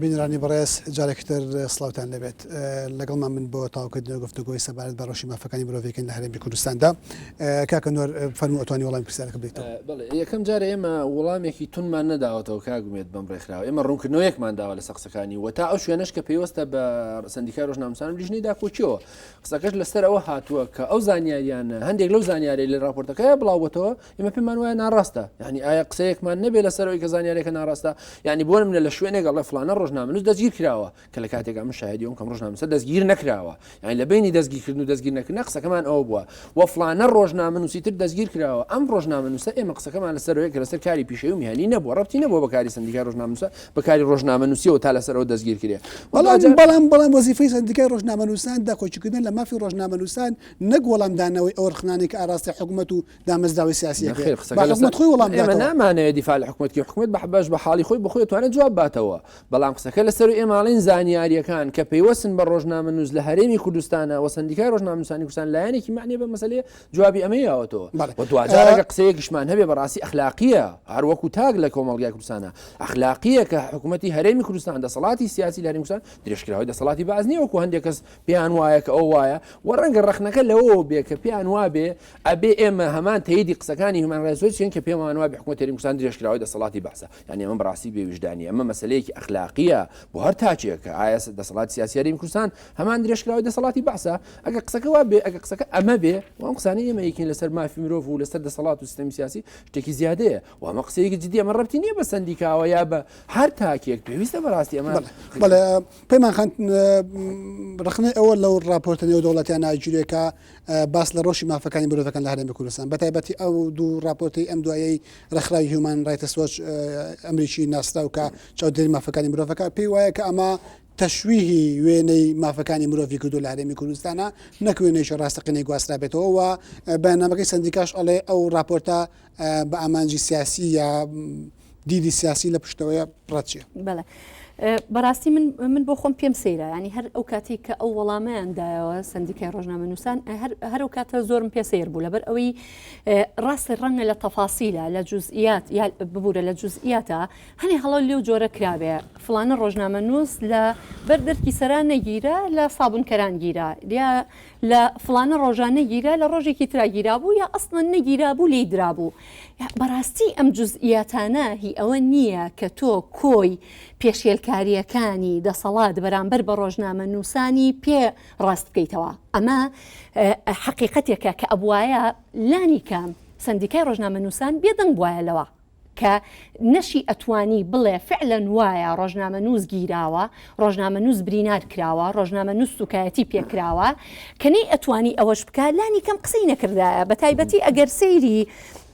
بینەرانی بەڕێز جارێکی تر سڵاوتان لێبێت لەگەڵمان من بۆ تاوکردنەوە گفتوگۆی سەبارەت بە ڕەوشی مافەکانی مرۆڤەکەن لە هەرێمی کوردستاندا کاکە نوەر فەرموو ئەتوانی وەڵامی پرسیارەکە بدەیتەوە. بەڵێ یەکەم جار ئێمە وڵامێکی تونمان نەداوەتەوە کاک ئومێد بەم ڕێکخراوە ئێمە ڕوونکردنەوەیەکمان داوە لەسەر قسەکانی و تا ئەو شوێنەش کە پەیوەستە بە سەندیکای ڕۆژنامەنووسان و لیژنەی داکۆکیەوە قسەکەش لەسەر ئەوە هاتووە کە ئەو زانیاریانە هەندێک لەو زانیاری لە راپۆرتەکەی بڵاوبووەتەوە ئێمە پێمان وایە ناڕاستە یعنی ئایا قسەیەکمان نەبێ لەسەر ئەوەی کە زانیارێکە ناڕاستە یعنی بۆ منە لە شوێنێک ئەڵێ فلانە ڕۆژنامەنووس دەستگیر کراوە کە لە کاتێکا من شاهدی ئەوم کەم ڕۆژنامەنووسە دەستگیر نەکراوە یعنی لە بینی دەستگیرکردن و دەستگیر نەکردن قسەکەمان ئەوە بووە و فلانە ڕۆژنامەنووسی تر دەستگیر کراوە ئەم ڕۆژنامەنووسە ئێمە قسەکەمان لەسەر ئەوەیە کە لەسەر کاری پیشەیی و میهنی نەبووە ڕەبتی نەبووە بە کاری سەندیکای ڕۆژنامەنووسە بە کاری ڕۆژنامەنووسیەوە تا لەسەر ئەوە دەستگیر کرێ بەڵام بەڵام بەڵام وەزیفەی سەندیکای ڕۆژنامەنووسان داکۆکیکردنە لە مافی ڕۆژنامەنووسان نەک وەڵامدانەوەی ئەو ڕخنانەی کە ئاراستەی حکومەت و دامەزراوەی سیاسی ئەکرێ. نەخێر قسەکە با لەسەر حکومەت خۆی وەڵام ئێمە بداتەوە. نامانەوێ دیفاع لە حکومەت بکەین حکومەت بە باش بە حاڵی خۆی بەخۆی ئەتوانێت جواب باتەوە بەڵام قسەکە لەسەر ئێمە ئەڵێین زانیارییەکان کە پەیوەستن بە ڕۆژنامەنووس لە هەرێمی کوردستانە و سەندیکای ڕۆژنامەنووسانی کوردستان لایەنێکی مەعنیە بە مەسەلەیە جوابی ئەمەی یاوەتەوە بەڵێ. و دواجار ئەگەر قسەیەکیشمان هەبێ بەڕاستی ئەخلاقییە هەر وەکو تاک لە کۆمەڵگای کوردستانە ئەخلاقییە کە حکومەتی هەرێمی کوردستان دەسەڵاتی سیاسی لە هەرێمی کوردستان درێژکراوەی دەسەڵاتی بەعس نییە وەکو هەندێک کەس پێیان وایە کە ئەو وایە و ڕەنگە ڕەخنەکە لەوەوە بێ کە پێیان وابێ ئەبێ ئێمە هەمان تەیدی قسەکانی هیومان ڕایتس وۆچ کەین کە پێمان وابێ حکومەتی هەرێمی کوردستان درێژکراوەی دەسەڵاتی بەعسە یانی ئەمە بەڕاستی بێ ویژدانیە ئەمە مەسەلەیەکی ئەخلاقیە بۆ هەر تاکێک کە ئایا دەسەڵاتی سیاسی هەرێمی کوردستان هەمان درێژکراوەی دەسەڵاتی بەعسە ئەگەر قسەکە وا بێ ئەگەر قسەکە ئەمە بێ و ئەم قسانەی ئێمە یەکین لەسەر مافی مرۆڤ و لەسەر دەسەڵات و سیستەمی سیاسی شتێکی زیادەیە و ئەمە قسەیەکی جدی ئەمە ڕەبتی نییە بە سەندیکاوە یا بە هەر تاکێک پێویستە بەڕاستی ئەمە بەڵێ پەیمان خان ڕخنەی ئەوە لەو ڕاپۆرتە نێودەوڵەتیانە ئەگیرێ کە باس لە ڕەوشی مافەکانی مرۆڤەکان لە هەرێمی کوردستان بە تایبەتی ئەو دوو ڕاپۆرتەی ئەم دوایەی ڕێکخراوی هیومان ڕایتس وۆچ ئەمریکی ناسراو کە چاودێری مافەکانی مرۆڤەکە پێی وایە کە ئەمە تەشویهی وێنەی مافەکانی مرۆڤی کردو لە هەرێمی کوردستانە نەک وێنەیەکی ڕاستەقینەی گواسترابێتەوە و بەیاننامەکەی سەندیکاش ئەڵێ ئەو ڕاپۆرتە بە ئامانجی سیاسی یا دیدی سیاسی لە پشتەوەیە ڕەت چیە؟ بەڵێ بەڕاستی من من بۆ خۆم پێم سەیرە ینی هەر ئەو کاتی کە ئەو وەڵامیان دایەوە سندیکای ڕۆژنامە نووسان هەر ئەو کاتە زۆرم پێ سەیر بوو لەبەر ئەوەی ڕاستە ڕەنگە لە تەفاسیلە لە جزئیات یا ببوورە لە جزئیاتە هەنێ هەڵە لێو جۆرە کرابێ فلانە ڕۆژنامە نووس لە بەر دەرکی سەرا نەگیرا لە سابونکەران گیرا یا لە فڵانە ڕۆژا نەگیرا لە ڕۆژێکی ترا گیرابوو یا ئەسڵەن نەگیرابوو لێی درابوو بەڕاستی ئەم جوزئیاتانە هی ئەوە نییە کە تۆ کۆی پێشێلکارییەکانی دەسەڵات بەرامبەر بە ڕۆژنامەنووسانی پێ ڕاست بکەیتەوە ئەمە حەقیقەتێکە کە ئەبوایە لانی کەم سەندیکای ڕۆژنامەنووسان بێدەنگ بوایە لەوە. کە نەشی ئەتوانی بڵێ فعلەن وایە ڕۆژنامەنووس گیراوە، ڕۆژنامەنووس برینار کراوە، ڕۆژنامەنووس سوکایەتی پێکراوە، کە نەی ئەتوانی ئەوەش بکا لانی کەم قسەی نەکردایە، بەتایبەتی ئەگەر سەیری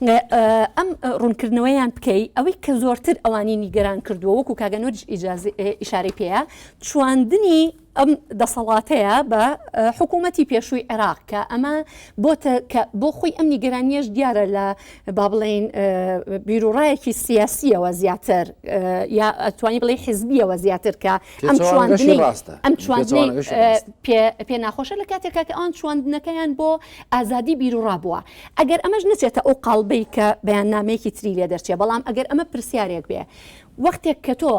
ئەم ڕوونکردنەوەیان بکەی ئەوەی کە زۆرتر ئەوانی نیگەران کردووە وەکو کاک ئەنوەریش ئیشارەی پێیە چواندنی ئەم دەسەڵاتەیە بە حکوومەتی پێشووی عێراق کە ئەمە بۆتە کە بۆ خۆی ئەم نیگەرانیەش دیارە لە با بڵێین بیروڕایەکی سیاسیەوە زیاتر یا ئەتوانی بڵێ حزبیەوە زیاتر کە ئەم چواندنەی ئەم چواندنەی پێ پێ ناخۆشە لە کاتێکا کە ئەوان چواندنەکەیان بۆ ئازادی بیروڕا بووە ئەگەر ئەمەش نەچێتە ئەو قاڵبەی کە بەیاننامەیەکی تری لێ دەرچێ بەڵام ئەگەر ئەمە پرسیارێک بێ وەختێک کە تۆ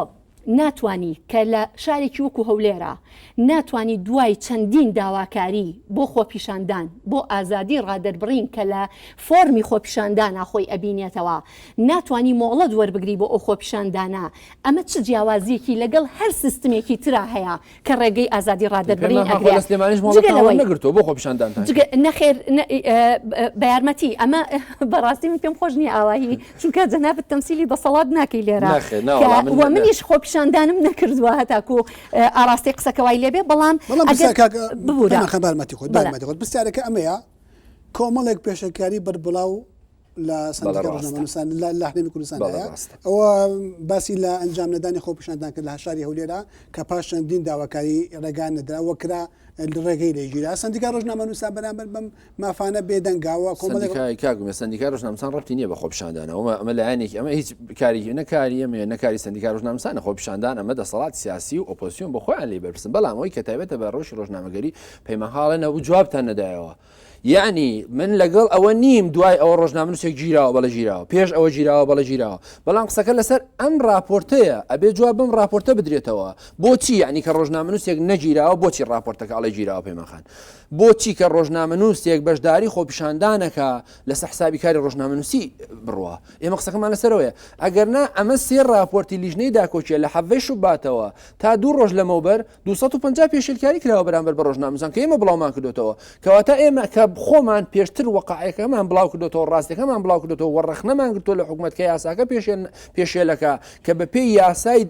ناتوانی کە لە شارێکی وەکو هەولێرا ناتوانی دوای چەندین داواکاری بۆ خۆپیشاندان بۆ ئازادی ڕادەربڕین کە لە فۆرمی خۆپیشاندانا خۆی ئەبینێتەوە ناتوانی مۆڵەت وەربگری بۆ ئەو خۆپیشاندانە ئەمە چ جیاوازیەکی لەگەڵ هەر سیستمێکی ترا هەیە کە ڕێگەی ئازادی ڕادەربڕین ئەگرێ لە سلێمانیش جگە لەوەی نەگرتووە بۆ خۆپیشاندانتان جگە نەخێر بە یارمەتی ئەمە بەڕاستی من پێم خۆش نییە ئاواهی چونکە جەنابت تەمسیلی دەسەڵات ناکەی لێرە و منیش خۆپیشاندانم نەکردووە هەتاکو ئاراستەی قسەکە وای لێبێ بەڵام ببورە خۆت پرسیارەکە ئەمەیە کۆمەڵێک پێشەکاری بەربڵاو لە سەندیکای ڕۆژنامەنووسان لە هەرێمی کوردستان هەیە ئەوە باسی لە ئەنجام نەدانی خۆپیشاندان کرد لە شاری هەولێرا کە پاش چەندین داواکاری ڕێگان نەدرا وەکرا ڕێگەی لێگیرا سەندیکای ڕۆژنامەنووسان بەرامبەر بەم مافانە بێدەنگاوە کۆمەڵێک کاک سەندیکای ڕۆژنامەنووسان ڕەبتی نییە بە خۆپیشاندانەوە ئەمە لایەنێکی ئەمە هیچ کاری نە کاری ئەمەیە نە کاری سەندیکای ڕۆژنامەنووسانە خۆپیشاندان ئەمە دەسەڵات سیاسی و ئۆپۆزیسیۆن بۆ خۆیان لێی بەرپرسن بەڵام ئەوەی کە تایبەتە بە ڕەوشی ڕۆژنامەگەری پەیمان هاڵێ نەبوو جوابتان نەدایەوە. یەعنی من لەگەڵ ئەوە نیم دوای ئەوە ڕۆژنامەنووسێک گیراوە بەڵێ گیراوە پێش ئەوە گیراوە بەڵێ گیراوە بەڵام قسەکە لەسەر ئەم ڕاپۆرتەیە ئەبێ جواب بەم ڕاپۆرتە بدرێتەوە بۆچی یعنی کە ڕۆژنامەنووسێک نەگیراوە بۆچی ڕاپۆرتەکە ئەڵێ گیراوە پەیمان خان بۆچی کە ڕۆژنامەنووسێک بەشداری خۆپیشاندانەکە لەسەر حسابی کاری ڕۆژنامەنووسی بڕوا ئێمە قسەکەمان لەسەرەوەیە ئەگەر نا ئەمە سێ ڕاپۆرتی لیژنەی داکۆکیە لە حەڤەی شوباتەوە تا دوو ڕۆژ لەمەوبەر 250 پێشێلکاری کراوە بەرامبەر بە ڕۆژنامەنووسان کە ئێمە بڵاومان کردوێتەوە کەواتە ئێمە کە خۆمان پێشتر وەقعەکەمان بڵاو کردوێتەوە ڕاستەکەمان بڵاو کردوێتەوە وە ڕەخنەمان گرتووە لە حکوومەت کە یاساکە پێشێل پێشێلەکە کە بە پێی یاسای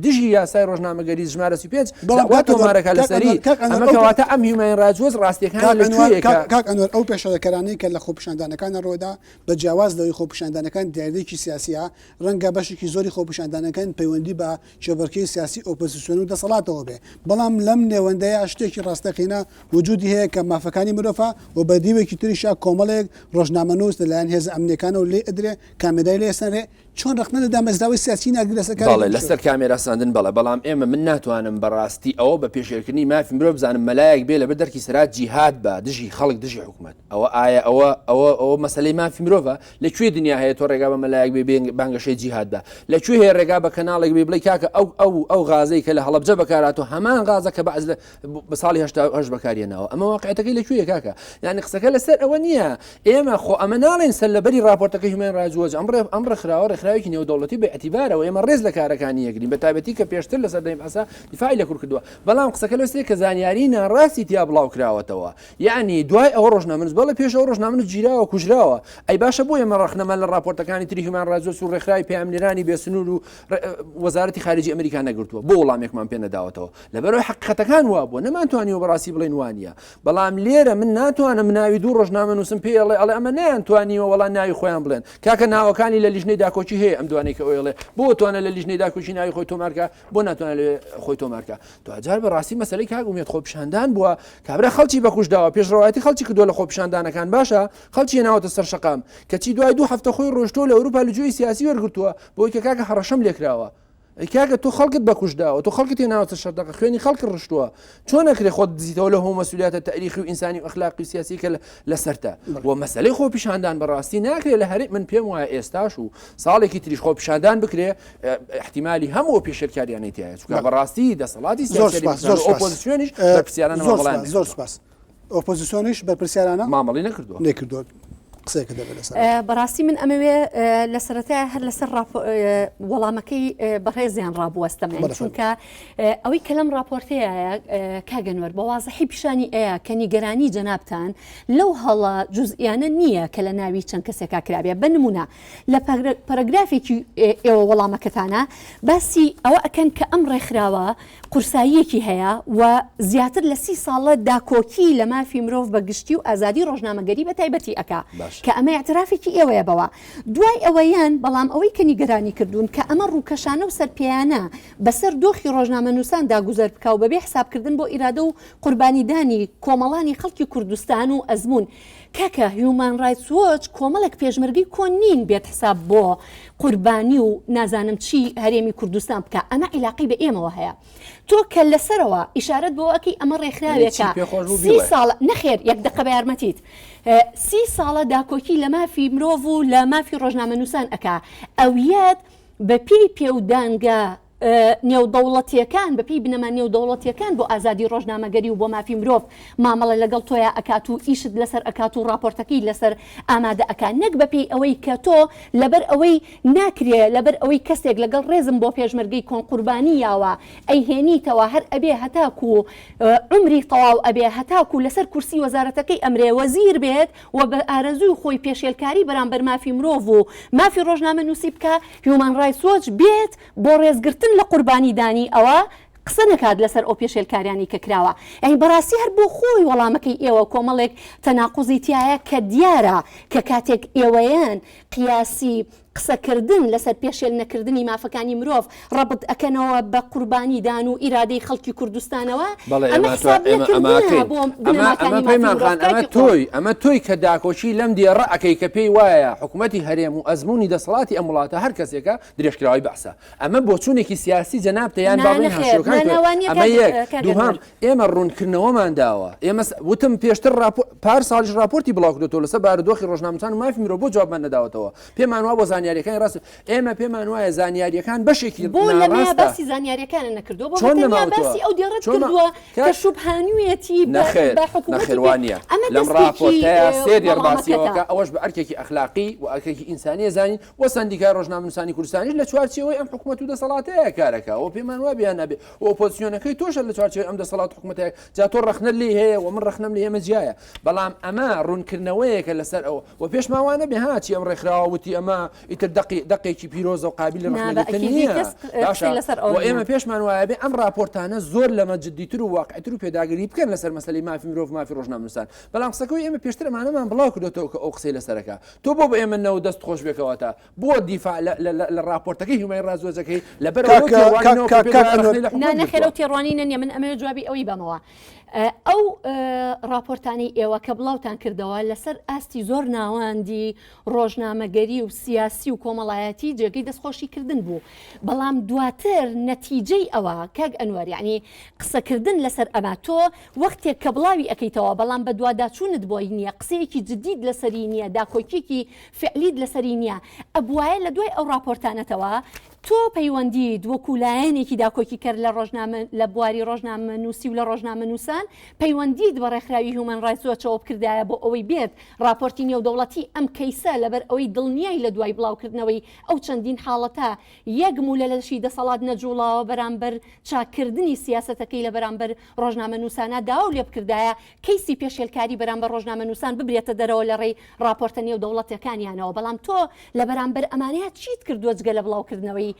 دژی یاسای ڕۆژنامەگەری ژمارە 35 بەڵام داوا تۆمارەکە لەسەری ئەمە کەواتە ئەم هیومان ڕایتس وۆچ ڕاستیەکان لە کوێیە کە کاک ئەنوەر ئەو پێشێلکەرانەی کە لە خۆپیشاندانەکانە ڕوودا بە جیاواز لەوەی خۆپیشاندانەکان دیاردەیەکی سیاسیە ڕەنگە بەشێکی زۆری خۆپیشاندانەکان پەیوەندی بە کێبڕکێی سیاسی ئۆپۆزسیۆن و دەسەڵاتەوە بێ بەڵام لەم نێوەندەیا شتێکی ڕاستەقینە وجودی هەیە کە مافەکانی مرۆڤە و بە دیوێکی تریشا کۆمەڵێک ڕۆژنامەنووس لەلایەن هێزە ئەمنیەکانەوە لێ ئەدرێ کامێرای لێ ئەسەنرێ چۆن ڕەخنە لە دامەزراوەی سیاسی ناگری لەسەر کارێکی بەڵێ لەسەر کامێرا سەندن بەڵێ بەڵام ئێمە من ناتوانم بەڕاستی ئەوە بە پێشێلکردنی مافی مرۆڤ بزانم مەلایەک بێ لەبەر دەرکی سەرا جیهاد بە دژی خەڵک دژی حکومەت ئەوە ئایا ئەوە ئەوە ئەوە مەسەلەی مافی مرۆڤە لە کوێ دنیا هەیە تۆ ڕێگا بە مەلایەک بێ بانگەشەی جیهاد بە لە کوێ هەیە ڕێگا بە کەناڵێک بێ بڵێ کاکە ئەو ئەو ئەو غازەی کە لە هەڵەبجە بەکاراتۆ هەمان غازە کە بەعس لە بە ساڵی 88 بەکارهێناوە ئەمە واقعەتەکەی لە کوێیە کاکە یعنی قسەکە لەسەر ئەوە نییە ئێمە خۆ ئەمە ناڵێن سەر لەبەری راپۆرتەکە هیومەن ڕایتس وۆچ ئەم ڕێ ئەم ڕێکخراوە ڕێکخراوێکی نێودەوڵەتی بە ئیعتیبارەوە ئێمە ڕێز لە کارەکانی یەگرین بە تایبەتی کە پێشتر لە سەردەمی بەعسا دیفاعی لە کورد کردووە بەڵام قسەکە لەسەر کە زانیاری ناڕاستی تیا بڵاو کراوەتەوە یەعنی دوای ئەوە ڕۆژنامەنووس بەڵێ پێش ئەوە ڕۆژنامەنووس گیراوە کوژراوە ئەی باشە بۆ ئێمە ڕەخنەمان لە ڕاپۆرتەکانی تری هیومان ڕایتس وۆچ و ڕێکخراوی پەیامنێرانی بێسنوور و وەزارەتی خارجی ئەمریکا نەگرتووە بۆ وڵامێکمان پێ نەداوەتەوە لەبەرەوەی حەقیقەتەکان وابووە نەمانتوانیوە بەڕاستی بڵێین وانە بەڵام لێرە من ناتوانم ناوی دوو ڕۆژنامەنووسم پێ ئەڵێ ئەڵێ ئەمە نەیانتوانیوە وەڵا ناوی خۆیان بڵێن کاکە ناوەکانی لە لیژنەی داکۆکی هەیە ئەم دوانەی کە ئەوێڵێ بۆ توانە لە لیژنەی داکۆکی ناوی خۆی تۆمارکە بۆ ناتوانێت لەوێ خۆی تۆمارکە دواجار بەڕاستی مەسەلەی کاک ئومێد خۆپیشاندان بووە کابرا خەڵکی بەکوشداوە پێشڕەوایەتی خەڵکی کردووە لە خۆپیشاندانەکان باشە خەڵکی هێناوەتە سەر شەقام کەچی دوای دوو هەفتە خۆی ڕۆشتووە لە ئەوروپا لجووی سیاسی وەرگرتووە بۆی کە کاکە هەڕەشەم لێکراوە ئەی کاکە تۆ خەڵکت بەکوشداوە تۆ خەڵکت هێناوەتە شەردەقە خوێنی خەڵک ڕشتووە چۆن ئەکرێ خۆت دزیتەوە لە هەموو مەسولیاتە تاریخی و ئینسانی و ئەخلاقی و سیاسی کە لەسەرتە و مەسەلەی خۆپیشاندان بەڕاستی ناکرێ لە هەرێ من پێم وایە ئێستاش و ساڵێکی تریش خۆپیشاندان بکرێ احتیمالی هەموو ئەو پێشێلکاریانەی تیایە چونکە بەڕاستی دەسەڵاتی زۆر سوپاس زۆر سوپاس ئۆپۆزیسیۆنیش بەرپرسیارانە زۆر مامەڵەیان سوپاس زۆر سوپاس ئۆپۆزیسیۆنیش بەرپرسیارانە مامەڵەی نەکردووە نەکردووە قسەیەکە دەبێت لەسەر بەڕاستی من ئەمەوێ لە سەرەتای هەر لەسەر وەڵامەکەی بەڕێزیان ڕابوەستم چونکە ئەوەی کە لەم ڕاپۆرتەیە کاک ئەنوەر بە وازحی پیشانی ئەیە کە نیگەرانی جەنابتان لەو هەڵە جوزئیانە نییە کە لە ناوی چەند کەسێکا کرابێ بە نمونە لە پەرەگرافێکی ئێوە وەڵامەکەتانە باسی ئەوە ئەکەن کە ئەم ڕێکخراوە قورساییەکی هەیە و زیاتر لە سی ساڵە داکۆکی لە مافی مرۆڤ بە گشتی و ئازادی ڕۆژنامەگەری بە تایبەتی ئەکا کە ئەمە ئیعترافێکی ئێوەیە بەوە دوای ئەوەیان بەڵام ئەوەی کە نیگەرانی کردوون کە ئەمە ڕووکەشانە و سەرپێیانە بەسەر دۆخی ڕۆژنامەنووساندا گوزەر بکا و بەبێ حسابکردن بۆ ئیرادە و قوربانیدانی کۆمەڵانی خەڵکی کوردستان و ئەزموون کاکە هیومان ڕایتس وۆچ کۆمەڵێک پێشمەرگەی کۆن نین بێت حساب بۆ قوربانی و نازانم چی هەرێمی کوردستان بکا ئەمە عیلاقەی بە ئێمەوە هەیە تۆ کە لەسەرەوە ئیشارەت بۆ ئەکەی ئەمە ڕێکخراوێکە سی ساڵە نەخێر یەک دەقە بە یارمەتیت سی ساڵە داکۆکی لە مافی مرۆڤ و لە مافی ڕۆژنامەنووسان ئەکا ئەویەت بە پێی پێودانگە نێودەوڵەتییەکان، بە پێی بنەما نێودەوڵەتییەکان بۆ ئازادی ڕۆژنامەگەری و بۆ مافی مرۆڤ مامەڵە لەگەڵ تۆیا ئەکات و ئیشت لەسەر ئەکات و ڕاپۆرتەکەی لەسەر ئامادە ئەکا نەک بە پێی ئەوەی کە تۆ لەبەر ئەوەی ناکرێ لەبەر ئەوەی کەسێک لەگەڵ ڕێزم بۆ پێشمەرگەی کۆن قوربانی یاوە ئەیهێنیتەوە هەر ئەبێ هەتاکوو عومری تەواو ئەبێ هەتاکوو لەسەر کورسی وەزارەتەکەی ئەمرێ وەزیر بێت و بە ئارەزووی خۆی پێشێلکاری بەرامبەر مافی مرۆڤ و مافی ڕۆژنامەنووسی بکا، هیومان ڕایتس وۆچ بێت بۆ ڕێزگرتن لە قوربانی دانی ئەوە قسە نەکات لەسەر ئەو پێشێلکاریانەی کە کراوە. یانی بەڕاستی هەر بۆ خۆی وەڵامەکەی ئێوە کۆمەڵێک تەناقوزی تیایە کە دیارە کە کاتێک ئێوەیان قیاسی. قسەکردن لەسەر پێشێل نەکردنی مافەکانی مرۆڤ ڕەبت ئەکەنەوە بە قوربانی دان و ئیرادەی خەڵکی کوردستانەوە، بەڵێ ئەمە ئێمە تۆ حساب ئێمە نەکردنە ئەماکەین بۆ ئەمە بنەماکانی ئەمە مافی پەیمان مرۆڤ خان ئەمە کاکی خۆم. تۆی ئەمە تۆی کە داکۆکی لەم دێڕە ئەکەی کە پێی وایە حکوومەتی هەرێم و ئەزموونی دەسەڵاتی ئەم وڵاتە هەر کەسێکە درێژکراوەی بەعسە ئەمە بۆچوونێکی سیاسی جەنابتە یان نا با بڵێین نەخێر هاوشێوەکانی نا تۆیە نا وا نییە ئەمە کاک یەک کاک دووهەم ئەنوەر. ئێمە ڕوونکردنەوەمان داوە ئێمە وتم پێشتر ڕاپۆ پار ساڵیش ڕاپۆرتی بڵاو کردۆتەوە لەسەر بارودۆخی ڕۆژنامەنووسان و مافی مرۆڤ بۆ جوابمان نەداوەتەوە پێمان وابووە زانیاریەکانی ڕاست ئێمە پێمان وایە زانیاریەکان بەشێکی بۆ لەمەیا ناڕاستە باسی زانیاریەکانت نەکردووە بۆ بە چۆن تەنیا نەماوتووە باسی ئەو دێڕەت چۆن ما کردووە کە کاک شوبهانویەتی بە نەخێر بە حکوومەتی نەخێر پێ وا نییە ئەمە لەم دەستپێکی ڕاپۆرتەیە سێ دێڕ وەڵامەکەتە. باسیەوەکە ئەوەش بە ئەرکێکی ئەخلاقی و ئەرکێکی ئینسانیە زانین و سەندیکای ڕۆژنامەنووسانی کوردستانیش لە چوارچێوەی ئەم حکوومەت و دەسەڵاتەیە کارەکە و پێمان وابێ یان نابێ و ئۆپۆزسیۆنەکەی تۆشە لە چوارچێوەی ئەم دەسەڵات و حکوومەتەیە جا تۆ ڕەخنەت لێی هەیە و من ڕەخنەم لێی ئەمە جیایە بەڵام ئەمە ڕوونکردنەوەیەکە لەسەر ئەوە و پێشمان وا نەبێ ها چی ئەم ڕێکخراوە وتی ئەمە ئیتر دەقی دەقێکی پیرۆزە و قابیلی نا بە ڕەخنەگرتن ئەکیدی نییە کەس باشە قسەی لەسەر ئەوە و نییە. ئێمە پێشمان وایە بێ ئەم ڕاپۆرتانە زۆر لەمە جدیتر و واقعیتر و پێداگری بکەن لەسەر مەسەلەی مافی مرۆڤ مافی ڕۆژنامەنووسان بەڵام قسەکەی ئێمە پێشتر ئەمانەمان بڵاو کردۆتەوە کە ئەو قسەی لەسەرەکە تۆ بۆ بە ئێمە نەوت دەست خۆش بێ کەواتە بۆ دیفاع لە لە لە ڕاپۆرتەکەی هیومانی ڕایتس وۆچەکەی لەبەر کاک ئەوە کاک تێڕوانینەوە کە کاک پێت کاک وایە ئەنوەر ڕەخنەی لە نا حکومەت نەخێر گرتووە ئەو تێڕوانینە نیە من ئەمەوێ جوابی ئەوەی بەمەوە ئەو ڕاپۆرتانەی ئێوە کە بڵاوتان کردەوە لەسەر ئاستی زۆر ناوەندی ڕۆژنامەگەری و سیاسی و کۆمەڵایەتی جێگەی دەستخۆشی کردن بوو بەڵام دواتر نەتیجەی ئەوە کاک ئەنوەر یعنی قسەکردن لەسەر ئەمە تۆ وەختێک کە بڵاوی ئەکەیتەوە بەڵام بەدواداچوونت بۆی نییە قسەیەکی جدیت لەسەری نییە داکۆکیەکی فعلیت لەسەری نییە ئەبوایە لە دوای ئەو ڕاپۆرتانەتەوە تۆ پەیوەندیت وەکو لایەنێکی داکۆکیکەر لە ڕۆژنامە لە بواری ڕۆژنامەنووسی و لە ڕۆژنامەنووسان پەیوەندیت بە ڕێکخراوی هیومەن ڕایتس وۆچەوە بکردایە بۆ ئەوەی بێت ڕاپۆرتی نێودەوڵەتی ئەم کەیسە لەبەر ئەوەی دڵنیای لە دوای بڵاوکردنەوەی ئەو چەندین حاڵەتە یەک مولە لەشی دەسەڵات نەجوڵاوە بەرامبەر چاککردنی سیاسەتەکەی لە بەرامبەر ڕۆژنامەنووسانا داواو لێبکردایە کەیسی پێشێلکاری بەرامبەر ڕۆژنامەنووسان ببرێتە دەرەوە لە ڕێی ڕاپۆرتە نێودەوڵەتیەکانیانەوە، بەڵام تۆ لە بەرامبەر ئەمانەیا چیت کردووە جگە لە بڵاوکردنەوەی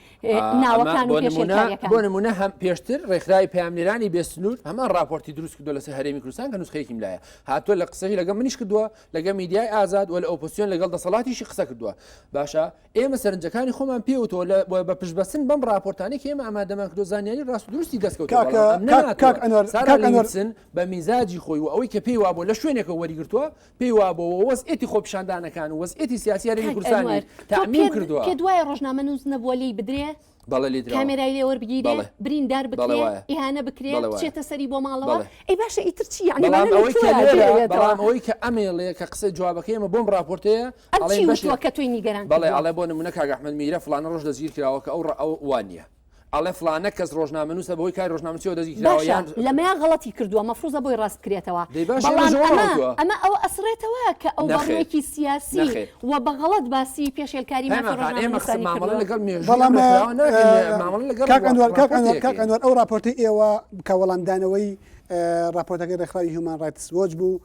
ناوەکان و پێشێلکاریەکان؟ بۆ نمونە هەم پێشتر ڕێکخراوی پەیامنێرانی بێسنوور هەمان ڕاپۆرتی دروست کردووە لەسەر هەرێمی کوردستان کە نوسخەیەکیم لایە هاتووە لە قسەی لەگەڵ منیش کردووە لەگەڵ میدیای ئازاد و لە ئۆپۆزسیۆن لەگەڵ دەسەڵاتیشی قسە کردووە باشە ئێمە سەرنجەکانی خۆمان پێ وتەوە لە بە پشتبەستن بەم ڕاپۆرتانەی کە ئێمە ئامادەمان کردووە زانیاری ڕاست و دروستی دەست کەوتووە کاکە بەڵام ئەم کاک نەهاتووە کاک ئەنوەر سارا کاک ئەنوەر لیویتسن بە میزاجی خۆی و ئەوەی کە پێی وابووە لە شوێنێکەوە وەریگرتووە پێی وابووە و وەزعیەتی خۆپیشاندانەکان و وەزعیەتی سیاسی هەرێمی کاک کوردستانی ئەنوەر تۆ تەعمیم پێت کردووە. پێت وایە ڕۆژنامەنووس نەبووە لێی بدرێ؟ بەڵێ لێی دراوە. کامێرای لێ وەربگیرێ؟ بەڵێ. بریندار بەڵێ بکرێ؟ وایە. ئیهانە بکرێ؟ بەڵێ وایە. بچێتە سەری بۆ ماڵەوە؟ بەڵێ. ئەی باشە ئیتر چی یەعنی بەڵام ئەمانە لە ئەوەی کە کوێ لێرە دێتەوە؟ بەڵام ئەوەی کە ئەمێڵێ کە قسە جوابەکەی ئێمە بۆم ڕاپۆرتەیە ئەم ئەڵێن چی بەشێ وتووە کە تۆی نیگەران بەڵێ کردووە؟ ئەڵێ بۆ نمونە کاک ئەحمەد میرە فڵانە ڕۆژ دەستگیر کراوە کە ئەو ڕ ئەو وا نییە ئەڵێ فڵانە کەس ڕۆژنامەنووسە بەهۆی کاری ڕۆژنامەنووسیەوە دەستگیر کراوە باشە یان لەمەیا غەڵەتی کردووە مەفروزە بۆی ڕاست بکرێتەوە دەی باشە بەڵام ئێمەش ئەوەمان ئەمە وتووە. ئەمە ئەوە ئەسڕێتەوە کە ئەو بە نەخێر ڕوویەکی سیاسی نەخێر و بە غەڵەت باسی پێشێلکاری مافی پەیمان خان ئێمە قسە ڕۆژنامەنووسانی مامەڵە کردووە. لەگەڵ مێژووی ئەم بەڵام ڕێکخراوە ناکەین مامەڵە لەگەڵ کاک ئەنوەر کاک ئەنوەر کاک ڕاپۆرتێکەکەین. ئەنوەر ئەو ڕاپۆرتەی ئێوە کە وەڵامدانەوەی ڕاپۆرتەکەی ڕێکخراوی هیومان ڕایتس وۆچ بوو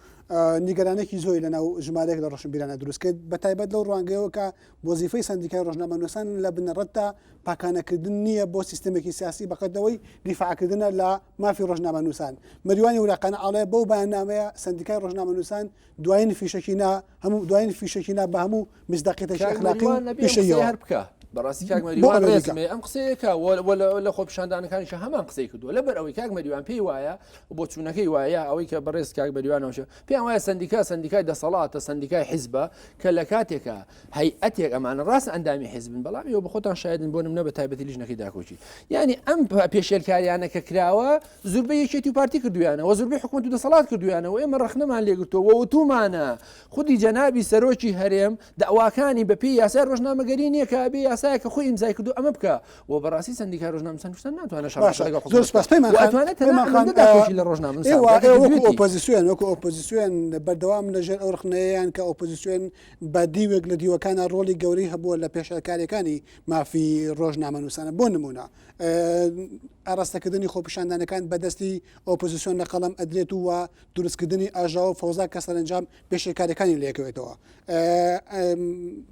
نیگەرانێکی زۆری لەناو ژمارەیەک لە ڕۆشنبیرانە دروست کرد بە تایبەت لەو ڕوانگەیەوە کە وەزیفەی سەندیکای ڕۆژنامەنووسان لە بنەڕەتدا پاکانەکردن نییە بۆ سیستەمێکی سیاسی بەقەدەوەی دیفاعکردنە لە مافی ڕۆژنامەنووسان. مەریوانی وراقانە ئاڵێ بەو بەیاننامەیە سەندیکای ڕۆژنامەنووسان دوایین فیشەکی نا هەموو دوایین فیشەکی نا بە هەموو میسداقیەتێکی کاک ئەخلاقی و مەریوان نەبێ ئەم قسەیە پیشەییەوە. هەر بکا. بەڕاستی کاک بۆ مەریوان ئەمریکا. ڕێزم هەیە ئەم قسەیە کا و و لە خۆپیشاندانەکانیشا هەمان قسەی کردووە لەبەر ئەوەی کاک مەریوان پێی وایە بۆچوونەکەی وایە ئەوەی کە بەڕێز کاک مەریوانەوەشە پێیان وایە سەندیکا سەندیکای دەسەڵاتە سەندیکای حیزبە کە لە کاتێکا هەیئەتێک ئەمانە ڕاستە ئەندامی حیزبن بەڵام ئێوە بەخۆتان شایدن بۆ نمونە بە تایبەتی لیژنەکەی داکۆکی یعنی ئەم پێشێلکاریانە کە کراوە زوربەی یەکێتی و پارتی کردویانە و زوربەی حکومەت و دەسەڵات کردویانە و ئێمە ڕەخنەمان لێگرتووە و وتومانە خودی جەنابی سەرۆکی هەرێم داواکانی بە پێی یاسای ڕۆژنامەگەری نییە کە بێ یاسایە کە خۆی ئیمزای کردو ئەمە بکە و بەڕاستی سندیکای ڕۆژنامەنووسان کوردستان ناتوانێت شەڕ باشە لەگەڵ زۆر حکومەت سپاس بکات پەیمان و خان ئەتوانێت تەنها پەیمان خان ئەمەندە داکۆکی لە ڕۆژنامەنووسان ئێوە بکات کە ئێوە وەکو کردوێتی. ئۆپۆزیسیۆن وەکو ئۆپۆزیسیۆن بەردەوام لەژێر ئەو ڕخنەیەیان کە ئۆپۆزیسیۆن بە دیوێک لە دیوەکانا ڕۆڵی گەورەی هەبووە لە پێشێلکارییەکانی مافی ڕۆژنامەنووسانە بۆ نموونە ئاراستەکردنی خۆپیشاندانەکان بە دەستی ئۆپۆزیسیۆن لە قەڵەم ئەدرێت و دروستکردنی ئاژاوە و فەوزا کە سەرەنجام پێشێلکارییەکانی لێکەوێتەوە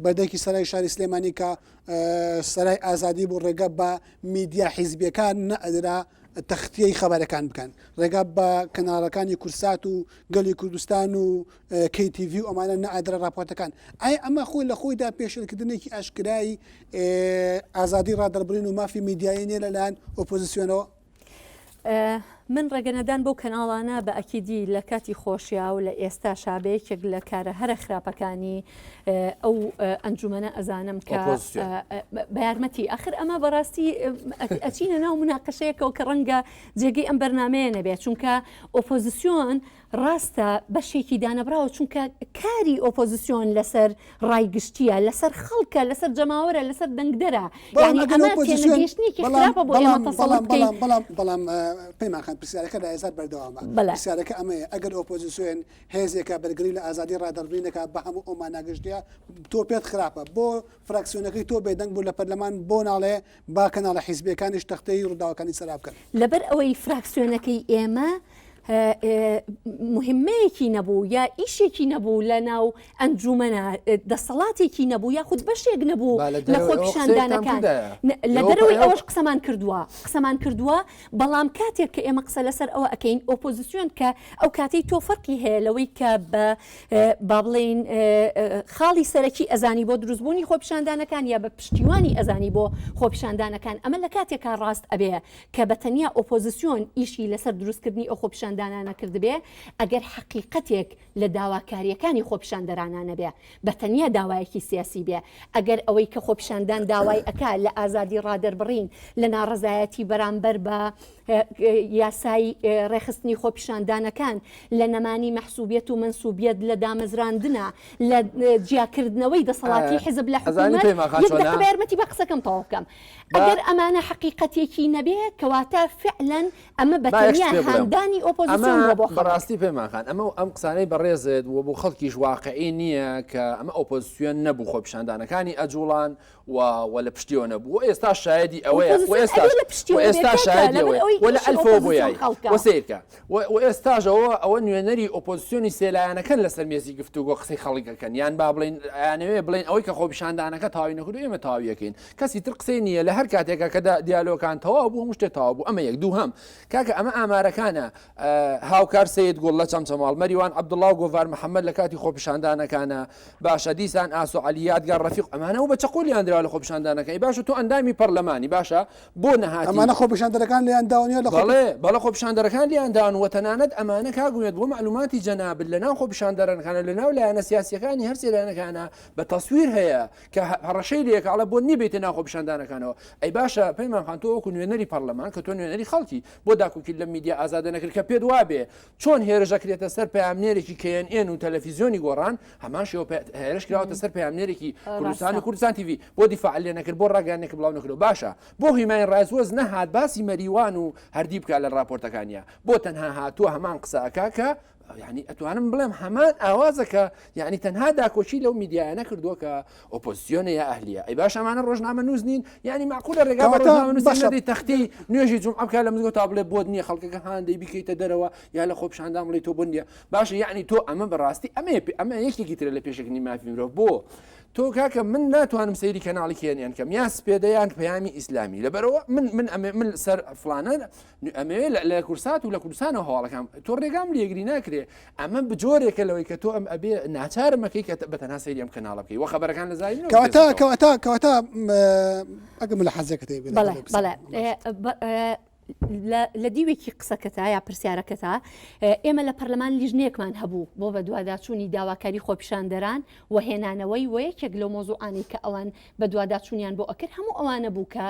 بەردەکی سەرای شاری سلێمانی کە سەرای ئازادی بوو ڕێگە بە میدیا حیزبیەکان نەئەدرا. تەختیەی خەبەرەکان بکەن، ڕێگا بە کەناڵەکانی کورسات و گەلی کوردستان و KTV و ئەمانە نەئەدرا ڕاپۆرتەکان. ئایا ئەمە خۆی لە خۆیدا پێشێلکردنێکی ئاشکرای ئازادی ڕادەربڕین و مافی میدیایی نییە لەلایەن ئۆپۆزیسیۆنەوە؟ من ڕێگەنەدان بەو کەناڵانە بە ئەکیدی لە کاتی خۆشیا و لە ئێستاشا بە یەکێک لە کارە هەرە خراپەکانی ئەو ئەنجومەنە ئەزانم کە بە یارمەتی ئەخر ئەمە بەڕاستی ئەچینە ناو مناقەشەیەکەوە کە ڕەنگە جێگەی ئەم بەرنمەیە نەبێت چونکە ئۆپۆزیسیۆن ڕاستە بەشێکی دانەبراوە چونکە کاری ئۆپۆزیسیۆن لەسەر ڕای گشتیە لەسەر خەڵکە لەسەر جەماوەرە لەسەر دەنگدەرە یانی یعنی ئەمە تێنەگەیشتنێکی خراپە بۆ ئێمە تەسەور بکەین. بەڵام بەڵام بەڵام پەیمان خان پرسیارەکە لە ئێستا بەردەوامە پرسیارەکە ئەمەیە ئەگەر ئۆپۆزیسیۆن هێزێکە بەرگری لە ئازادی ڕادەربڕین دەکات بە هەموو ئەو مانا گشتیە تۆ پێت خراپە بۆ فراکسیۆنەکەی تۆ بێدەنگ بوو لە پەرلەمان بۆ ناڵێ با کەناڵە حیزبیەکانیش تەختەی ڕووداوەکانی سەرا بکەن. لەبەر ئەوەی فراکسیۆنەکەی ئێمە موهیمەیەکی نەبوو یا ئیشێکی نەبوو لە ناو ئەنجومەنە دەسەڵاتێکی نەبوو یاخود بەشێک نەبوو لە خۆپیشاندانەکان لە دەرەوەی ئەوەش قسەمان کردووە قسەمان کردووە بەڵام کاتێک کە ئێمە قسە لەسەر ئەوە ئەکەین ئۆپۆزیسیۆن کە ئەو کاتەی تۆ فەرقی هەیە لەوەی کە بە با بڵێین خاڵی سەرەکی ئەزانی بۆ دروستبوونی خۆپیشاندانەکان یا بە پشتیوانی ئەزانی بۆ خۆپیشاندانەکان ئەمە لە کاتێکا ڕاست ئەبێ کە بە تەنیا ئۆپۆزیسیۆن ئیشی لەسەر دروستکردنی ئەو خۆپیشاندانانە کردبێ ئەگەر حەقیقەتێک لە داواکارییەکانی خۆپیشاندەرانا نەبێ بە تەنیا داوایەکی سیاسی بێ ئەگەر ئەوەی کە خۆپیشاندان داوای ئەکا لە ئازادی ڕادەربڕین لە ناڕەزایەتی بەرامبەر بە یاسای ڕێکخستنی خۆپیشاندانەکان لە نەمانی مەحسوبیەت و مەنسوبیەت لە دامەزراندنا لە جیاکردنەوەی دەسەڵاتی حزب لە حکوومەت یەک دەقە بە یارمەتی با قسەکەم تەواو بکەم ئەگەر ئەمانە حەقیقەتێکی نەبێ کەواتە فعلەن ئەمە بە تەنیا هاندانی ئۆپۆزیسیۆن بووە بۆ خەڵک. بەڕاستی پەیمان خان ئەمە و ئەم قسانەی بەڕێزت و بۆ خەڵکیش واقعی نییە کە ئەمە ئۆپۆزیسیۆن نەبوو خۆپیشاندانەکانی ئەجوڵان و و لە پشتیەوە نەبوو و ئێستا شایەدی ئەوەیە و ئۆپۆزیسیۆن ئێستاش ئەبێ لە و پشتیەوە بێ ئێستا کاکە شایەدی لەبەر ئەوەیە ئەوەی و لە ئیشی ئەلفەوە بۆ ئۆپۆزیسیۆن یای خەڵکە. و سەیرکە و و ئێستاش ئەوە ئەوە نوێنەری ئۆپۆزیسیۆنی سێ لایەنەکەن لەسەر مێزی گفتوگۆ قسەی خەڵک ئەکەن یان با بڵێین ئەیانەوێ بڵێن ئەوەی کە خۆپیشاندانەکە تەواوی نەکردو ئێمە تەواوی ئەکەین کەسی تر قسەی نییە لە هەر کاتێکا کە دیالۆکان تەواو بوو هەموو شتێ تەواو بوو ئەمە یەک دووهەم کاکە ئەمە ئامارەکانە هاوکار سید گوڵ لە چەمچەماڵ مەریوان عەبدوڵا و گۆڤار محەممەد لە کاتی خۆپیشاندانەکانە باشە دیسان ئاسۆ عەلی یادگار ڕەفیق ئەمانە و بە چەقۆلیان دراوە لە خۆپیشاندانەکەی باشە تۆ ئەندامی پەرلەمانی باشە بۆ نەهاتی ئەمانە خۆپیشاندەرەکان لێیان داون یا لە خۆ بەڵێ بەڵێ خۆپیشاندەرەکان لێیان داون و تەنانەت ئەمانە کاک ئومێد بۆ مەعلوماتی جەنابت لەناو خۆپیشاندەرەکانە لەناو لایەنە سیاسیەکانی هەرسێ لایەنەکانە بە تەسویر هەیە کە هەڕەشەی لێکا ئەڵێ بۆ نیە بێیتە ناو خۆپیشاندانەکانەوە ئەی باشە پەیمان خان تۆ وەکو نوێنەری پەرلەمان کە تۆ نوێنەری خەڵکی بۆ داکۆکیت لەم میدیا ئازادە نەکرد کە پێت وابێ چۆن هێرش ئەکرێتە سەر پەیامنێرێکی KNN و تەلەفیزیۆنی گۆڕان هەمان شێوە هێرش کراوەتە سەر پەیامنێرێکی کوردستان و کوردستان تیڤی بۆ دیفاع لێ نەکرد بۆ ڕاگەیاندنێک بڵاو نەکردەوە باشە بۆ هیومان ڕایتس وۆچ نەهات باسی مەریوان و هەردی بکا لە ڕاپۆرتەکانیا بۆ تەنها هاتووە هەمان قسە ئەکا کە یعنی ئەتوانم بڵێم هەمان ئاوازە کە یعنی تەنها داکۆکی لەو میدیایانە کردووە کە ئۆپۆزیسیۆنە یا ئەهلیە ئەی باش ئەمانە ڕۆژنامە نووس نین یعنی معقولە ڕێگا بە ڕۆژنامە نووس نەدەی تەختی نوێژی جومعە بکا لە مزگەوت تا بڵێ بۆت نییە خەڵکەکە هاندەی بیکەیتە دەرەوە یا لە خۆپیشاندان بڵێ تۆ بۆت نییە باشە یعنی تۆ ئەمە بەڕاستی ئەمە ئەمە یەکێکی ترە لە پێشەکردنی مافی مرۆڤ بۆ تۆ کاکە من ناتوانم سەیری کەناڵی کێنیان کەم یا سپێدە یان پەیامی ئیسلامی لەبەرەوە من من ئەمێ من سەر فلانە ئەمەوێ لە کورسات و لە کوردستانەوە هەواڵەکان تۆ ڕێگام لێگری ناکرێ ئەمە بجۆرێکە لەوەی کە تۆ ئەم ئەبێ ناچارمەکەی کە بە تەنها سەیری ئەم کەناڵە بکەی وە خەبەرەکان لە زاری منەوە کەواتە بدەستەوە. کەواتە کەواتە ئەگە ملحەزەکەت هەیە بێ بەڵێ لەگەڵ بەڵێ پرسیارەکەم. لە دیوێکی قسەکەتا یا پرسیارەکەتا ئێمە لە پەرلەمان لیژنەیەکمان هەبوو بۆ بەدواداچوونی داواکاری خۆپیشاندەران و هێنانەوەی و یەکێک لەو مۆزوعانەی کە ئەوان بەدواداچوونیان بۆ ئەکرد هەموو ئەوانە بوو کە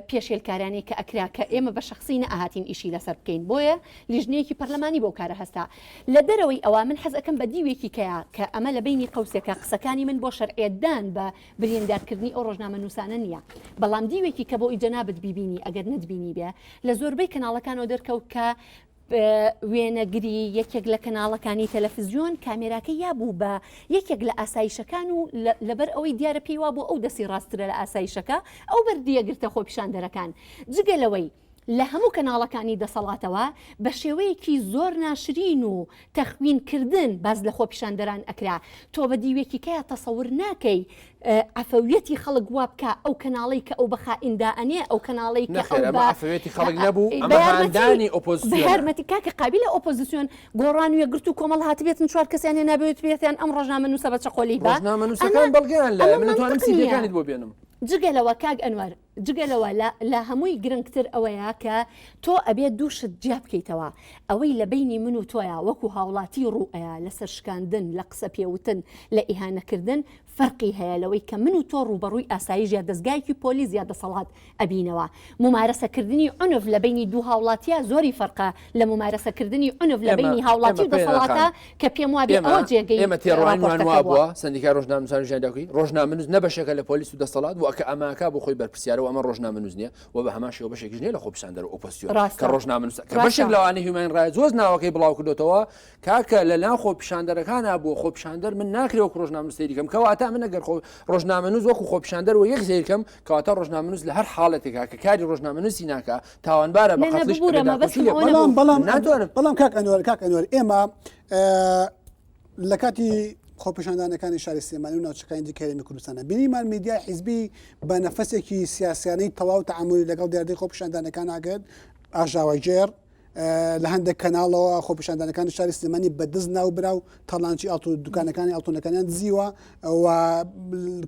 پێشێلکارانەی کە ئەکرا کە ئێمە بە شەخسی نەئەهاتین ئیشی لەسەر بکەین بۆیە لیژنەیەکی پەرلەمانی بەو کارە هەستا لە دەرەوەی ئەوە من حەز ئەکەم بە دیوێکی کەیا کە ئەمە لە بەینی قەوسێکە قسەکانی من بۆ شەرعیەتدان بە بریندارکردنی ئەو ڕۆژنامەنووسانە نییە بەڵام دیوێکی کە بۆ ئی جەنابت بیبینی ئەگەر نەتبینیبێ لە زۆربەی کەناڵەکانەوە دەرکەوت کە وێنەگری یەکێک لە کەناڵەکانی تەلەفزیۆن کامێراکەی یابوو بە یەکێک لە ئاسایشەکان و لەبەر ئەوەی دیارە پێی وابوو ئەو دەستی ڕاستترە لە ئاسایشەکە ئەو بەردیە گرتە خۆپیشاندەرەکان جگە لەوەی. لە هەموو کەناڵەکانی دەسەڵاتەوە بە شێوەیەکی زۆر ناشرین و تەخوین کردن باس لە خۆپیشاندەران ئەکرا، تۆ بە دیوێکی کەیا تەسەور ناکەی عەفەویەتی خەڵک وا بکا ئەو کەناڵەی کە ئەو بە خائین دائەنێ ئەو کەناڵەی کە ئەو بە عەفەویەتی خەڵک نەبوو ئەمە هاندانی ئۆپۆزسیۆنە. بە یارمەتی کاکە قابیلە ئۆپۆزسیۆن گۆڕان و یەکگرتوو کۆمەڵ هاتبێتن چوار کەسیان هێنابێت بێتیان ئەم ڕۆژنامەنووسە بە چەقۆ لێی با ڕۆژنامەنووسەکان بەڵگەیان لایە من ئەتوانم سیدیەکانت بۆ بێنم. جگە لەوە کاک ئەنوەر جگە لەوە لە لە هەمووی گرنگتر ئەوەیە کە تۆ ئەبێ دوو شت جیا بکەیتەوە ئەوەی لە بەینی من و تۆیا وەکو هاوڵاتی ڕوو ئەیا لە سەرشکاندن لە قسە پێوتن لە ئیهانەکردن فەرقی هەیە لەوەی کە من و تۆ ڕووبەڕووی ئاسایش یا دەزگایەکی پۆلیس یا دەسەڵات ئەبینەوە. مومارەسەکردنی عونف لە بەینی دوو هاوڵاتیا زۆری فەرقە لە مومارەسەکردنی عونف لە بەینی هاوڵاتی و دەسەڵاتا کە پێم وابێ ئەوە جێگەی ئێمە تێڕوانینمان وابووە سەندیکای ڕۆژنامەنووسان و ژیانی داکۆکی ڕۆژنامەنووس نە بەشێکە لە پۆلیس و دەسەڵات و کە ئەماکا بۆ خۆی بەرپرسیارە و ئەمە ڕۆژنامەنووس نییە و بە هەمان شێوە بەشێکیش نییە لە خۆپیشاندەر و ئۆپۆزسیۆن کە ڕۆژنامەنووسە کە بەشێک لەوانەی هیومان ڕایتس وۆچ ناوەکەی بڵاو کردۆتەوە کاکە لە ناو خۆپیشاندەرەکانا بووە خۆپیشاندەر من ناکرێ وەکو ڕۆژنامەنووس سەیری کەم کەواتە من ئەگەر خۆ ڕۆژنامەنووس وەکو خۆپیشاندەر وە یەک سەیر کەم کەواتە ڕۆژنامەنووس لە هەر حاڵەتێکا کە کاری ڕۆژنامەنووسی ناکا تاوانبارە بە قەتڵیش ببورە مەبەستم ئەوە نەبوو. بەڵام بەڵام ناتوانم. بەڵام کاک ئەنوەر کاک ئەنوەر ئێمە لە کاتی خۆپیشاندانەکانی شاری سلێمانی و ناوچەکانی دیکە هەرێمی کوردستانە بینیمان میدیای حیزبی بە نەفەسێکی سیاسیانەی تەواو تەعامولی لەگەڵ دیاردەی خۆپیشاندانەکان ئاگرت ئاژاوەگێڕ لە هەندێک کەناڵەوە خۆپیشاندانەکانی شاری سلێمانی بە دز ناوبرا و تاڵانچی ئاڵتو دوکانەکانی ئاڵتونەکانیان دزیوە و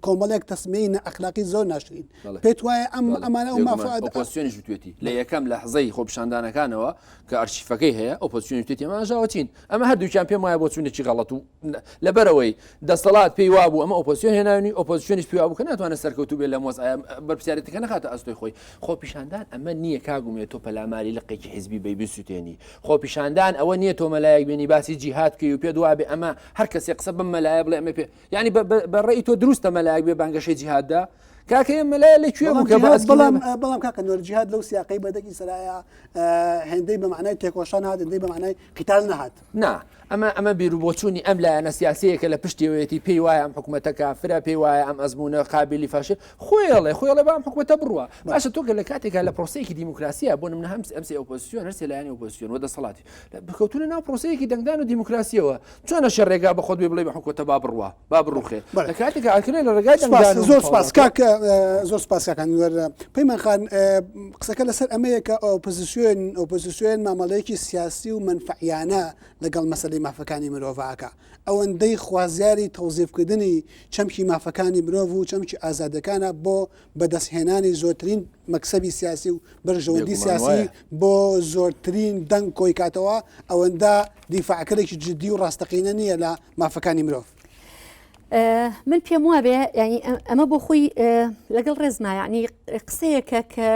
کۆمەڵێک تەسمیەی نائەخلاقی زۆر ناشرین پێت وایە ئەم ئەمانە ئەو مافە ئۆپۆزسیۆنیش وتوێتی لە یەکەم لەحزەی خۆپیشاندانەکانەوە کە ئەرشیفەکەی هەیە ئۆپۆزسیۆنیش وتوێتی ئەمە ئاژاوەچین ئەمە هەردووکیان پێم وایە بۆچوونێکی غەڵەت و لەبەرئەوەی دەسەڵات پێی وابوو ئەمە ئۆپۆزسیۆن هێناوی ئۆپۆزسیۆنیش پێی وابوو کە ناتوانێت سەرکەوتوو بێت لەم وەزعە بەرپرسیارێتیەکە نەخاتە ئەستۆی خۆی. خۆپیشاندان ئەمە نییە کاک ئومێد تۆ پەلاماری لقێکی حیزبی بەی بسوتێنی. خۆپیشاندان ئەوە نییە تۆ مەلایەک بێنی باسی جیهاد بکەی و پێت وابێ ئەمە هەر کەسێ قسە بەم مەلایە بڵێ ئەمە پێ یعنی بە ڕێی تۆ دروستە مەلایەک بێ بانگەشەی جیهاددا کاکە ئێمە مەلایە لە کوێ بوو کە باس بەڵام بەڵام کاکە نۆر جیهاد لەو سیاقەی بەدەکی سەرایە هێندەی بە معنای تێکۆشان هات هێندەی بە معنای قیتال نەهات. نا ئەمە ئەمە بیروبۆچوونی ئەم لایەنە سیاسیەیە کە لە پشتیەوەیەتی پێی وایە ئەم حکومەتە کافرە پێی وایە ئەم ئەزموونە قابلی فاشل خۆی ئەڵێ خۆی ئەڵێ با ئەم حکومەتە بڕوا باشە تۆ کە لە کاتێکا لە پرۆسەیەکی دیموکراسیە بۆ نمونە هەم ئەم سێ ئۆپۆزیسیۆن هەر سێ لایەنی ئۆپۆزیسیۆن و دەسەڵاتی بکەوتونە ناو پرۆسەیەکی دەنگدان و دیموکراسیەوە چۆنە شە ڕێگا بە خۆت بێ بڵێ بە حکومەتە با بڕوا با بڕوخێ لە کاتێکا ئەکرێ لە ڕێگای دەنگدان زۆر سپاس کاک زۆر سپاس کاک ئەنوەر پەیمان خان قسەکە لەسەر ئەمەیە کە ئۆپۆزیسیۆن ئۆپۆزیسیۆن مامەڵەیەکی سیاسی و مەنفەعیانە لەگەڵ مەسەلەی مافەکانی مرۆڤ ئەکا ئەوەندەی خوازیاری تەوزیفکردنی چەمکی مافەکانی مرۆڤ و چەمکی ئازادیەکانە بۆ بەدەستهێنانی زۆرترین مەکسەبی سیاسی و بەرژەوەندی سیاسی بۆ زۆرترین دەنگ کۆی کاتەوە ئەوەندە دیفاعکەرێکی جدی و ڕاستەقینە نییە لە مافەکانی مرۆڤ. من پێم وابێ ینی ئەمە بۆ خۆی لەگەڵ ڕێزما یعنی قسەیەکە کە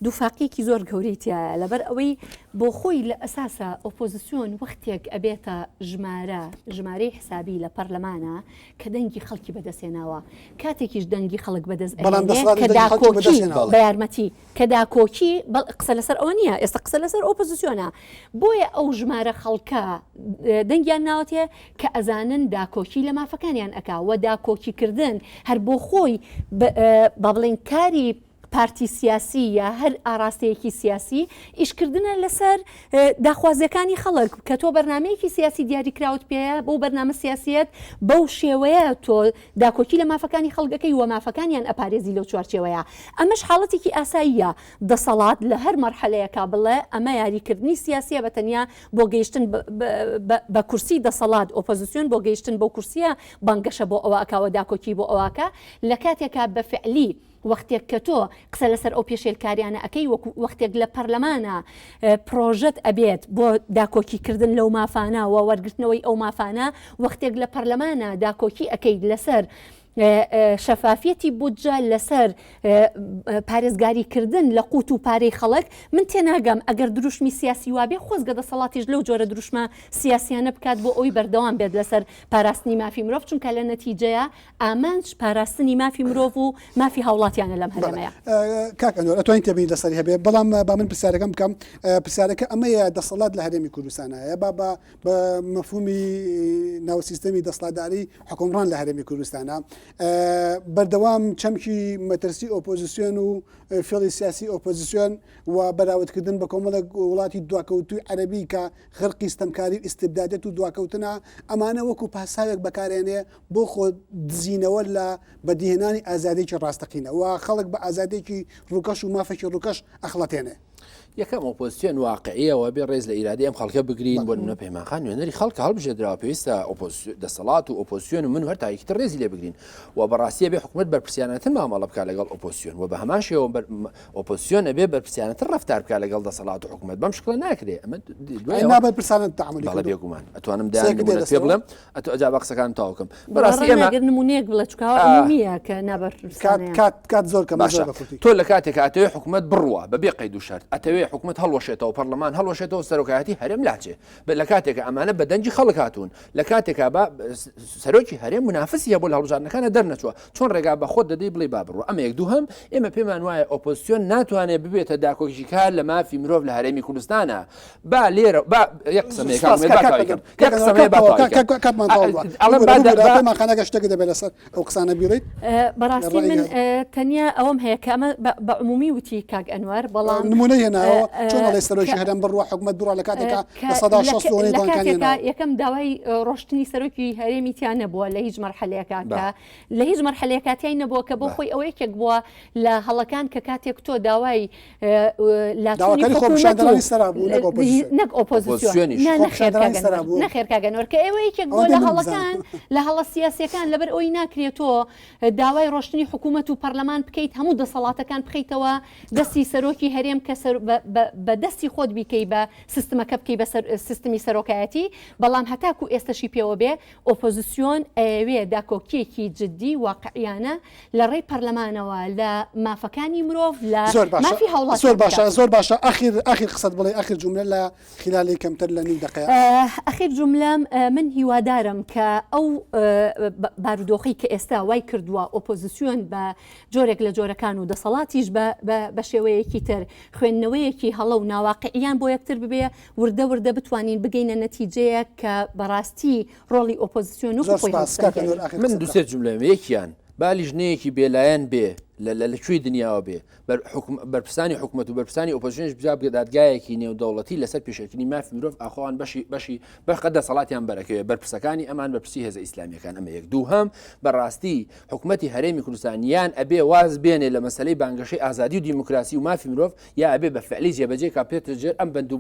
دووفاقیەکی زۆر گەورەی تایە لەبەر ئەوەی بۆ خۆی لە ئەساسە ئۆپۆزیسیۆن وەختێک ئەبێتە ژمارە ژمارەی حسابی لە پەرلەمانە کە دەنگی خەڵکی بەدەستهێناوە کاتێکیش دەنگی خەڵک بەدەست بەڵام ئەهێنێ دەسەڵاتیش کە دەنگی خەڵکی داکۆکی بەدەستهێناوە. بە یارمەتی کە داکۆکی بەڵ قسە لەسەر ئەوە نییە ئێستا قسە لەسەر ئۆپۆزیسیۆنە بۆیە ئەو ژمارە خەڵکە دەنگیان ناوەتێ کە ئەزانن داکۆکی لە مافەکانیان ئەکا و داکۆکیکردن هەر بۆ خۆی با بڵێین کاری پارتی سیاسی یا هەر ئاراستەیەکی سیاسی ئیشکردنە لەسەر داخوازیەکانی خەڵک کە تۆ بەرنامەیەکی سیاسی دیاریکراوت پێیە بەو بەرنامە سیاسیەت بەو شێوەیە تۆ داکۆکی لە مافەکانی خەڵک ئەکەی و مافەکانیان ئەپارێزی لەو چوارچێوەیە ئەمەش حاڵەتێکی ئاساییە دەسەڵات لە هەر مەرحەلەیەکا بڵێ ئەمە یاریکردنی سیاسیە بە تەنیا بۆ گەیشتن بە کورسی دەسەڵات ئۆپۆزیسیۆن بۆ گەیشتن بەو کورسیە بانگەشە بۆ ئەوە ئەکا و داکۆکی بۆ ئەوە ئەکا لە کاتێکا بە فعلی وەختێک کە تۆ قسە لەسەر ئەو پێشێلکاریانە ئەکەی وەکو وەختێک لە پەرلەمانا پرۆژەت ئەبێت بۆ داکۆکی کردن لەو مافانە و وەرگرتنەوەی ئەو مافانە وەختێک لە پەرلەمانا داکۆکی ئەکەیت لەسەر شەفافیەتی بودجە لەسەر پارێزگاری کردن لە قوت و پارەی خەڵک من تێناگەم ئەگەر دروشمی سیاسی وابێ خۆزگە دەسەڵاتیش لەو جۆرە دروشمە سیاسیانە بکات بۆ ئەوی بەردەوام بێت لەسەر پاراستنی مافی مرۆڤ چونکە لە نەتیجەیە ئامانج پاراستنی مافی مرۆڤ و مافی هاوڵاتیانە لەم هەرێمەیە. کاک ئەنوەر ئەتوانی تێبینی لەسەری هەبێ بەڵام با من پرسیارەکەم بکەم پرسیارەکە ئەمەیە دەسەڵات لە هەرێمی کوردستان هەیە با بە بە مەفهومی ناو سیستەمی دەسڵاتداری حکومڕان لە هەرێمی کوردستانە. بەردەوام چەمکی مەترسی ئۆپۆزیسیۆن و فێڵی سیاسی ئۆپۆزیسیۆن و بەراوردکردن بە کۆمەڵێک وڵاتی دواکەوتووی عەرەبی کە غەرقی ستەمکاری و ئیستبدادیەت و دواکەوتنە، ئەمانە وەکو پاساوێک بەکارئەهێنێ بۆ خۆ دزینەوە لە بەدیهێنانی ئازادیەکی ڕاستەقینە و خەڵک بە ئازادیەکی ڕووکەش و مافێکی ڕووکەش ئەخڵەتێنێ. یەکەم ئۆپۆزسیۆن واقعیە و بێ ڕێز لە ئیرادەی ئەم خەڵکە بگرین بۆ نمونە پەیمان خان نوێنەری خەڵکە هەڵبژێردراوە پێویستە دەسەڵات و ئۆپۆزسیۆن و من و هەر تاکێکی تر ڕێزی لێ بگرین و بەڕاستیە بێ حکومەت بەرپرسیانەتر مامەڵە بکات لەگەڵ ئۆپۆزسیۆن و بە هەمان شێوە ئۆپۆزسیۆن ئەبێ بەرپرسیانەتر ڕەفتار بکات لەگەڵ دەسەڵات و حکومەت بەم شکڵە ناکرێ ئەمە دوای نابەرپرسانە تەعامولی بەڵێ بێگومان ئەتوانم دەیان نمونەت پێ بڵێم ئەتۆ ئەجا بە قسەکانم تەواو کەم بەڕاستی ئێمە ئەگەر نمونەیەک بڵێ چونکە عمومیە کە نابەرپرسانەیە کات کات زۆر کەمە باشە زۆر بە کورتی. تۆ لە کاتێکا ئەتەوێ حکومەت بڕوا بەبێ قەید و شەرت ئەتەوێ حکومەت هەڵوەشێتەوە پەرلەمان هەڵوەشێتەوە سەرۆکایەتی هەرێم لاچێ لە کاتێکا ئەمانە بە دەنگی خەڵک هاتوون لە کاتێکا بە سەرۆکی هەرێم منافسی هەبوو لە هەڵبژاردنەکانە دەرنەچووە چۆن ڕێگا بە خۆت دەدەی بڵێ با بڕوا ئەمە یەک دووهەم ئێمە پێمان وایە ئۆپۆزیسیۆن ناتوانێت ببێتە داکۆکیکار لە مافی مرۆڤ لە هەرێمی کوردستانە با لێرە با یەک قسەم هەیە کاک ئومێد با تەواوی کەم یەک قسەم هەیە با تەواوی کەم کاتمان تەواو بووە ئەڵێم با با پەیمان خان ئەگەر شتێکت دەبێت لەسەر ئەو قسانە بیڵێیت. بەڕاستی من تەنیا ئەوەم هەیە کە ئەمە بە عمومی وتی کاک ئەنوەر بەڵام نمونەی هێناوە چۆن ئەڵێ سەرۆکی هەرێم بڕوا حکومەت بڕوا لە کاتێکا 60% لە کاتێکا یەکەم داوای ڕۆشتنی سەرۆکی هەرێمی تیا نەبووە لە هیچ مەرحەلەیەکا کە لە هیچ مەرحەلەیەکا تیای نەبووە کە بۆ خۆی ئەوە یەکێک بووە لە هەڵەکان کە کاتێک تۆ داوای لاچوونی حکوومەت و نەک ئۆپۆزیسیۆن نەخێر کاک ئەنوەر کە ئێوە یەکێک بووە لە هەڵەکان لە هەڵە سیاسیەکان لەبەر ئەوەی ناکرێت تۆ داوای ڕۆشتنی حکوومەت و پەرلەمان بکەیت هەموو دەسەڵاتەکان بخەیتەوە دەستی سەرۆکی هەرێم کە بە دەستی خۆت بیکەی بە سیستمەکە بکەی بە سیستمی سەرۆکایەتی بەڵام هەتاکو ئێستەشی پێوە بێ ئۆپۆزسیۆن ئەیەوێ داکۆکییەکی جدی واقعیانە لە ڕێی پەرلەمانەوە لە مافەکانی مرۆڤ لە زۆر باشە مافی هاوڵاتیان زۆر باشە بکات. زۆر باشە ئەخیر ئەخیر قسەت بڵێ ئەخیر جوملە لە خلالی کەمتر لە نیو دەقەیە. ئەخیر جوملەم من هیوادارم کە ئەو بارودۆخەی کە ئێستا وای کردووە ئۆپۆزسیۆن بە جۆرێک لە جۆرەکان و دەسەڵاتیش بە بە شێوەیەکی تر خوێندنەوەیەکی هەڵە و ناواقعیان بۆ یەکتر ببێ وردە وردە بتوانین بگەینە نەتیجەیەک کە بەڕاستی ڕۆڵی ئۆپۆزسیۆن وەکو زۆر خۆی سپاس کاک ئەنوەر هەڵبسەنگێنین. ئاخیر من قسە دوو بکە. سێ جوملەم یەکیان با لیژنەیەکی بێلایەن بێ لە لە کوێی دنیاوە بێ بەر حکوم بەرپرسانی حکومەت و بەرپرسانی ئۆپۆزسیۆنیش بجا بگە دادگایەکی نێودەوڵەتی لەسەر پێشێلکردنی مافی مرۆڤ ئاخۆ ئەوان بەشی بەشی بەقەد دەسەڵاتیان بەرەکەوێ بەرپرسەکانی ئەمان بەرپرسی هێزە ئیسلامیەکان ئەمە یەک دووهەم بەڕاستی حکومەتی هەرێمی کوردستان یان ئەبێ واز بێنێ لە مەسەلەی بانگەشەی ئازادی و دیموکراسی و مافی مرۆڤ یا ئەبێ بە فعلی جێبەجێ کا بێتە ژێر ئەم بەند و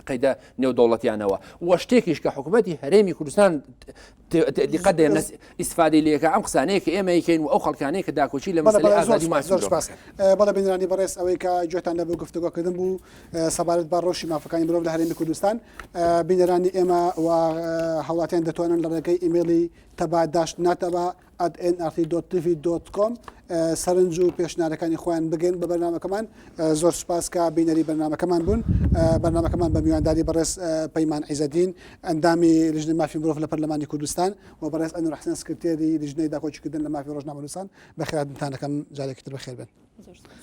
قەیدە نێودەوڵەتیانەوە و شتێکیش کە حکوومەتی هەرێمی کوردستان دیقەت دەیەن ئیسفادەی لێکە ئەم قسانەیە کە ئێمە یکەین و ئەو خەڵکانەیە کە داکۆکی لە مەسەلەی ئازادی و مافی زۆر مرۆڤ سپاس بەڵێ بینەرانی بەڕێز ئەوەی کە گوێتان لە بۆ گفتوگۆکردن بوو سەبارەت بە ڕەوشی مافەکانی مرۆڤ لە هەرێمی کوردستان بینەرانی ئێمە و هاوڵاتیان دەتوانن لە ڕێگەی ئیمێڵی تەبا dash ناتەبا at nrt dot tv dot com سەرنج و پێشنیارەکانی خۆیان بگەن بە بەرنامەکەمان زۆر سوپاس کە بینەری بەرنامەکەمان بوون بەرنامەکەمان بە میوانداری بەڕێز پەیمان عیزەدین ئەندامی لیژنەی مافی مرۆڤ لە پەرلەمانی کوردستان و بەڕێز ئەنوەر حسێن سکرتێری لیژنەی داکۆکیکردن لە مافی ڕۆژنامەنووسان بەخێرهاتنتان دەکەم جارێکی تر بەخێر بێن. زۆر سوپاس.